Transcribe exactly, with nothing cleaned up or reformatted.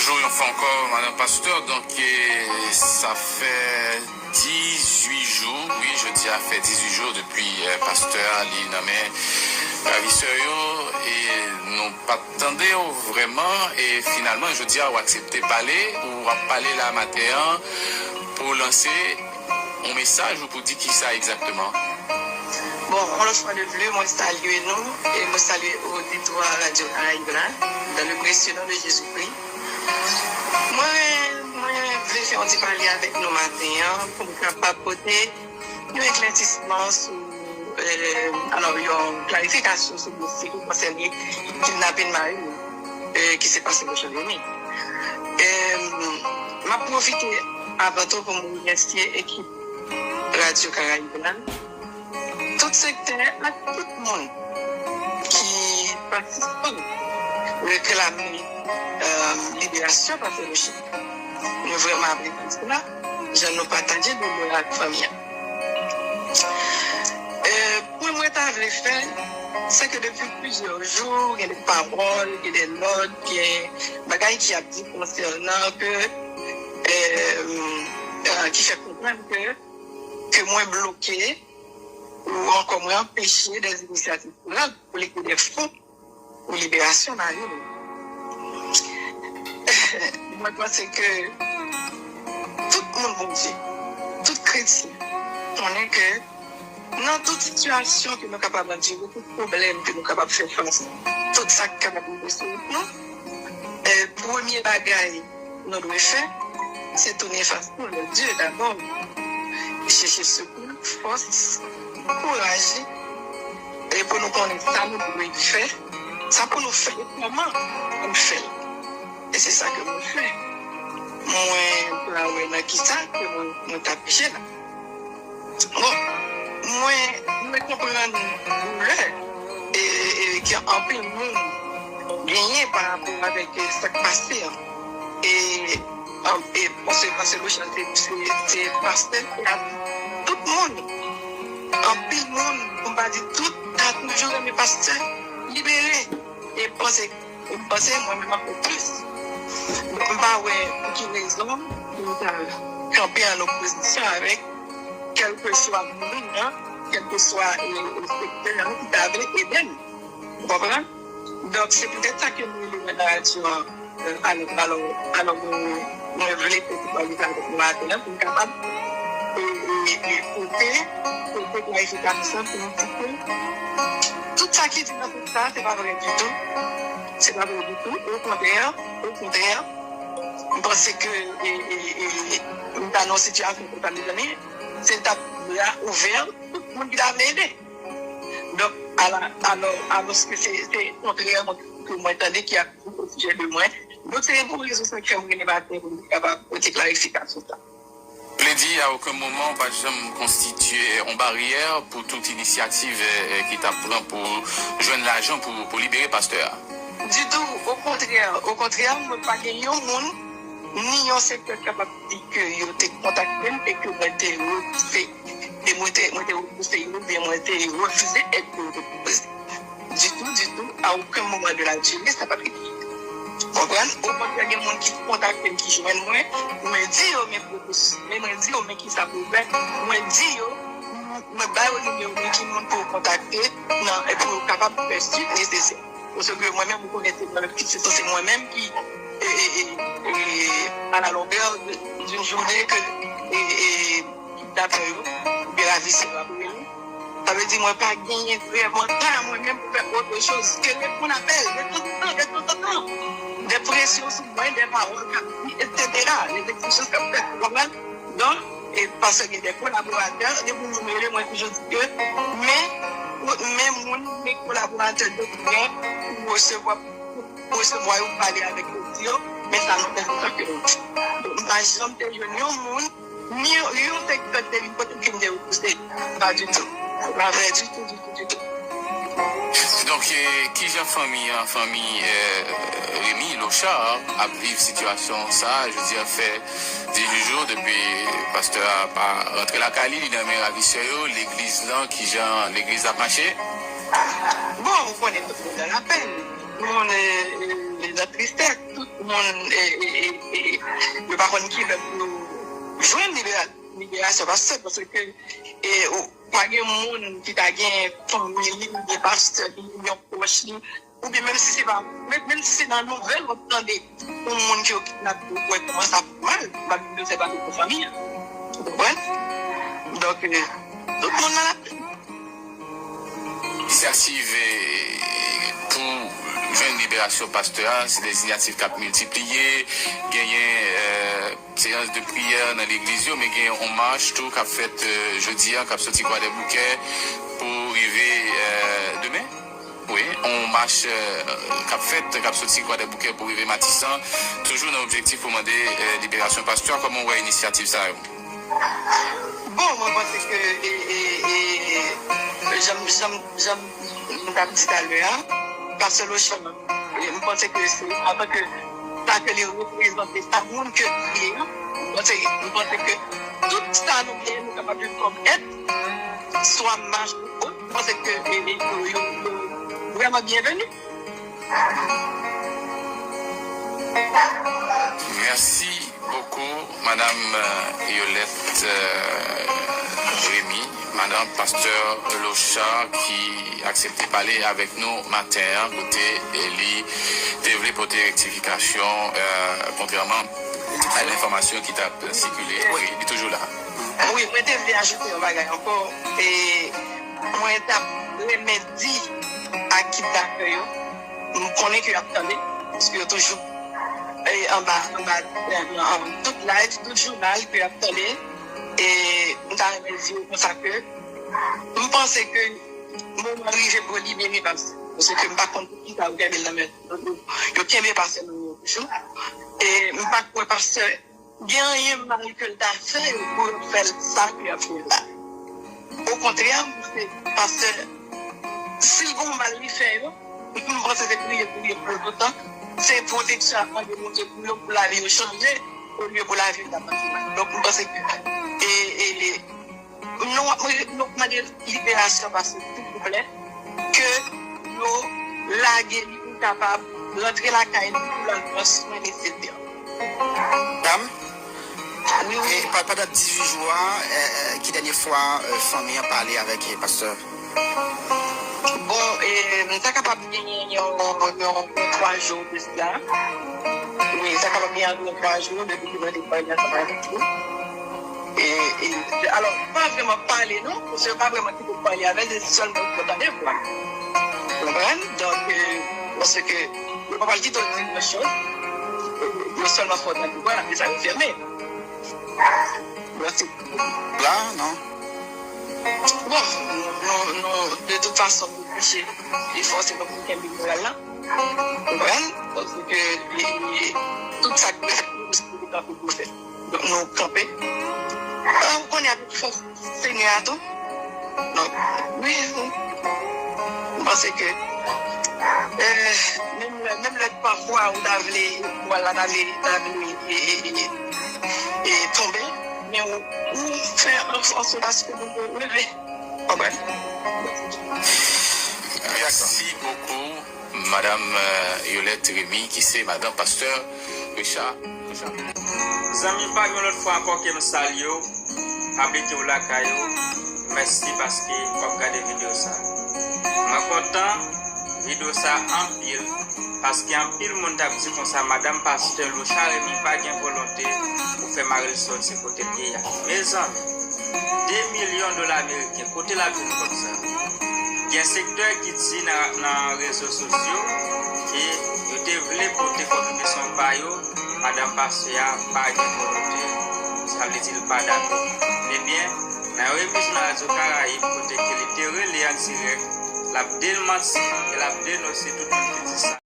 Bonjou yon fwa ankò, madanm pastè. Donk, e, sa fè dizuit jou, wi, jodi a fè dizuit jou depi, e, pastè a li nan men ravisè yo, e nou pa t tande w vrèman, e finalman, jodi a, w aksepte pale, ou ap pale la maten an pou lanse yon mesaj ou pou di kisa egzakteman? Bon, yon lòt fwa de plis, mwen salye nou e mwen salye oditwa Radyo Karayib la, dans le précieux nom de Jésus-Christ. Mwen, mwen vle fè yon ti pale avèk nou maten an pou m kapab pote yon eklèsisman sou, e, alò, yon klarifikasyon sou dosye ki konsène kidnapin mari m, e, ki se pase Bouchon Remy. E, m ap pwofite avan tou pou m remèsye ekip Radyo Karayib la, tout sektè ak tout moun ki pa sispann reklame, e, liberasyon pastè Rocher. Nou vrèman apresye sa, jan nou pataje doulè ak fanmi an. E, pwen mwen ta vle fè, se ke depi plizyè jou, gen de pawòl, gen de nòt, gen bagay ki ap di konsènan ke, e, e, ki fè konprann ke, ke mwen bloke ou ankò mwen anpeche de inisyativ pran pou leve de fon pou liberasyon mari nou. Mwen panse ke tout moun Bondye, tout kretyen, konnen ke nan tout sitiyasyon ke nou kapab andire, tout pwoblèm ke nou kapab fè fas, tout sa k kapab rive sou wout nou, e, premye bagay nou dwe fè, se tounen fas nou lè Dye dabò. Chèche sekou, fòs, kouraj, e pou nou konnen sa nou dwe fè, sa pou nou fè, e kòman pou n fè l. E se sa ke mwen fè. Mwen pa wè nan kisa ke mwen, mwen ta peche la. Bon, mwen, mwen konprann doulè e, e ke anpil moun genyen pa rapò avèk, e, sa k pase an. E, an, e, bon, se, se, se pastè, se, se pastè ki ap tout moun. Anpil moun, pou m pa di tout, ta toujou renmen pastè libere. E panse, e panse mwen menm m ap fè plis. Donk, m pa wè pou ki rezon pou m ta kanpe an opozisyon avèk kèlkeswa moun nan, kèlkeswa, e, e, sektè an ki ta vle ede m. Ou konprann? Donk, se poutèt sa ke mwen rele mwen nan radyo an, e, alò, alò, alò, mwen, mwen vle fè ti pale avèk nou maten an pou m kapab, e, e, e, pote, pote klarifikasyon pou m di ke tout sa ki di nan tout sa, se pa vre ditou. Se pa vre ditou. Okontrè, okontrè, m panse ke, e, e, e, nou ta nan yon sitiyasyon konsa, mezanmi, se t ap bra ouvè tout moun ki ta vle ede. Donk, ala, alò, alòske se, se kontrè ke mwen tande ki ap di o sijè de mwen. Donk, se pou rezon sa k fè mwen rele maten pou m kapab pote klarifikasyon sa. Vle di, a okenn moman, ou pa t janm konstitye yon baryè pou tout inisyativ, eh, eh, ki t ap pran pou jwenn lajan pou, pou libere pastè a? Ditou, okontrè, okontrè, mwen pa gen yon moun, ni yon sektè k kapab di ke yo te kontakte m e ke mwen te refize, e mwen te, mwen te refize yo, oubyen mwen te refize èd ke yo te pwopoze. Ditou, ditou, a okenn moman de la dire, sa pa t rive. Konprann? Okontrè, gen moun ki kontakte m, ki jwenn mwen, mwen di yo, men pwopos-, men mwen di yo, men kisa pou fè. Mwen di yo, mwen ba yo nimewo mwen ki moun pou yo kontakte, nan, e pou yo kapab fè suivi nesesè. Paske mwen menm, ou konnen, se mwen menm ki, se, se mwen menm ki, e, e, e, e, à la longueur d'une journée que, e, e, kidnapè yo, oubyen ravisè yo ap rele. Sa vle di mwen pa genyen vrèman tan mwen menm pou fè otre choz ke reponn apèl de tanzantan, de tanzantan. De presyon sou mwen, de pawòl k ap di, etsetera. De egzijans k ap fèt, ou konprann? Donk, e paske gen de kolaboratè, depi yon moun rele mwen toujou di ke, men, men moun, men kolaboratè de byen pou resevwa, pou resevwa yo, pale avèk yo, di yo, men sa nou fè, se sa ke nou di. Donk, m pa janm te jwenn yon moun, ni yon, yon sektè de li kote ke m te repouse. Pa ditou. Pa vre ditou, ditou, ditou. Donk, eh, kijan fanmi an, fanmi, eh, Remy Lochard ap viv sitiyasyon sa a? Jodi a fè dizuit jou depi pastè a pa rantre lakay li, li nan men ravisè yo, legliz lan, kijan legliz la ap mache? Bon, ou konnen tout moun nan lapèn. Tout moun, eh, eh, nan tristès, tout moun, e, e, e, e, yo pa konn kilè pou yo jwenn libera-, liberasyon pastè, paske, e, ou, pa gen moun ki ta gen fanmi li, gen pastè li, yon pwòch li, oubyen menm si se pa, menm, menm si se nan nouvèl w ap tande yon moun ki yo kidnape, ou wè kòman sa fè mal, m pa menm se pa tout fanmi an. Ou konprann? Donk, e, tout moun nan la. Inisyativ, eh, pou jwenn liberasyon pastè a, se de inisyativ k ap miltipliye. Genyen, eh, seyans de priyè nan legliz yo, men gen yon mach tou k ap fèt, eh, jodi a, k ap soti Kwadèboukè pou rive, eh, demen. Wi, yon mach, eh, k ap fèt, k ap soti Kwadèboukè pou rive Matisan, toujou nan objektif pou mande, eh, liberasyon pastè a. Kòman w wè inisyativ sa yo? Bon, mwen panse ke, e, e, e, jan, jan, jan m t ap di talè a, pastè Lochard, e, m panse ke se, antanke sa ke li reprezante, sa moun ke li ye a, m panse, m panse ke tout sa nou genyen, nou kapab jwenn kòm èd, swa mach ou ot, m panse ke, e, e, yo, yo, yo vrèman byenveni. Merci beaucoup, Madame, euh, Yolette, euh, Rémy, Madame Pasteur Lochard ki aksepte pale avèk nou maten an, kote, eh, li te vle pote rektifikasyon, eh, kontrèman a lenfòmasyon ki t ap sikile. Wi, li toujou la. Wi, mwen te vle ajoute yon bagay ankò. E mwen t ap renmen di ak kidnapè yo, m konnen ke y ap tande, paske yo toujou, e, anba, anba, anba tout live, tout jounal ke y ap tande. E m ta renmen di yo konsa ke m panse ke moman rive pou yo libere pastè, paske m pa konn poukisa yo kenbe l nan men yo, yo kenbe pastè nan men yo toujou. E m pa kwè pastè gen anyen mal ke l ta fè yo pou yo fè l sa ke y ap fè l la. Okontrè, m panse pastè, si l gen yon mal li fè yo, m panse se priye pou yo pou yo toutan. Se pwoteksyon ap mande Bondye pou yo, pou lavi yo chanje, olye pou lavi yo ta pase mal. Donk, m panse ke, e, e, e, nou, nou mande liberasyon pastè, silvouplè, ke yo lage li pou l kapab rantre lakay li pou l al pran swen nesesè. Dam, wi, wi. E pa-, pandan dizuit jou a, e, e, ki dènye fwa, e, fanmi an pale avèk, e, pastè? Bon, e, m ta kapab genyen yon, yon, yon twa jou de sila. Wi, sa kapab gen anviwon twa jou depi ke mwen te pale ansanm avèk li. E, e, alò, pa vrèman pale non, paske yo pa vrèman kite w pale avè l, se sèlman pou w tande vwa l. Konprann? Donk, e, paske yo pa pral kite w di gran choz, yo sèlman fè w tande vwa l, apre sa yo fèmen. Mèsi. La, non. Bon, nou, nou, de tout fason, nou kouche, li fòse nou pou kenbe moral la. Konprann? Paske li, li, tout sa ki fèt, nou kanpe pou fè. Donk, nou kanpe. Ah, ou konnen avèk fòs Senyè a tou. Donk, wi, m panse ke, eh, menm lè, menm lè pafwa ou ta vle, ou la ta vle, ta vle, e, e, e, e tonbe, men ou, ou fè an, an sòt aske pou ou leve. Konprann? Merci beaucoup, Madame, euh, Yolette Rémy, ki se madanm pastè Richard. Richard. Zanmi pa gen lòt fwa ankò ke m salye w, m ap rete w lakay ou. Mèsi paske w ap gade videyo sa. Mwen kontan videyo sa anpil, paske anpil moun t ap di konsa, madanm pastè Lochard Rémy pa gen volonte pou fè mari l sòti kote l ye a. Mezanmi, de milyon dola ameriken, kote l ap jwenn kòb sa? Gen sektè ki di nan, nan rezo sosyo ke yo te vle pote kontribisyon pa yo, madanm pastè a pa gen volonte, sa vle di l pa dakò. Ebyen, nan yon emisyon nan Radyo Karayib, kote ke li te rele an dirèk, l ap demanti e l ap denonse tout moun ki di sa.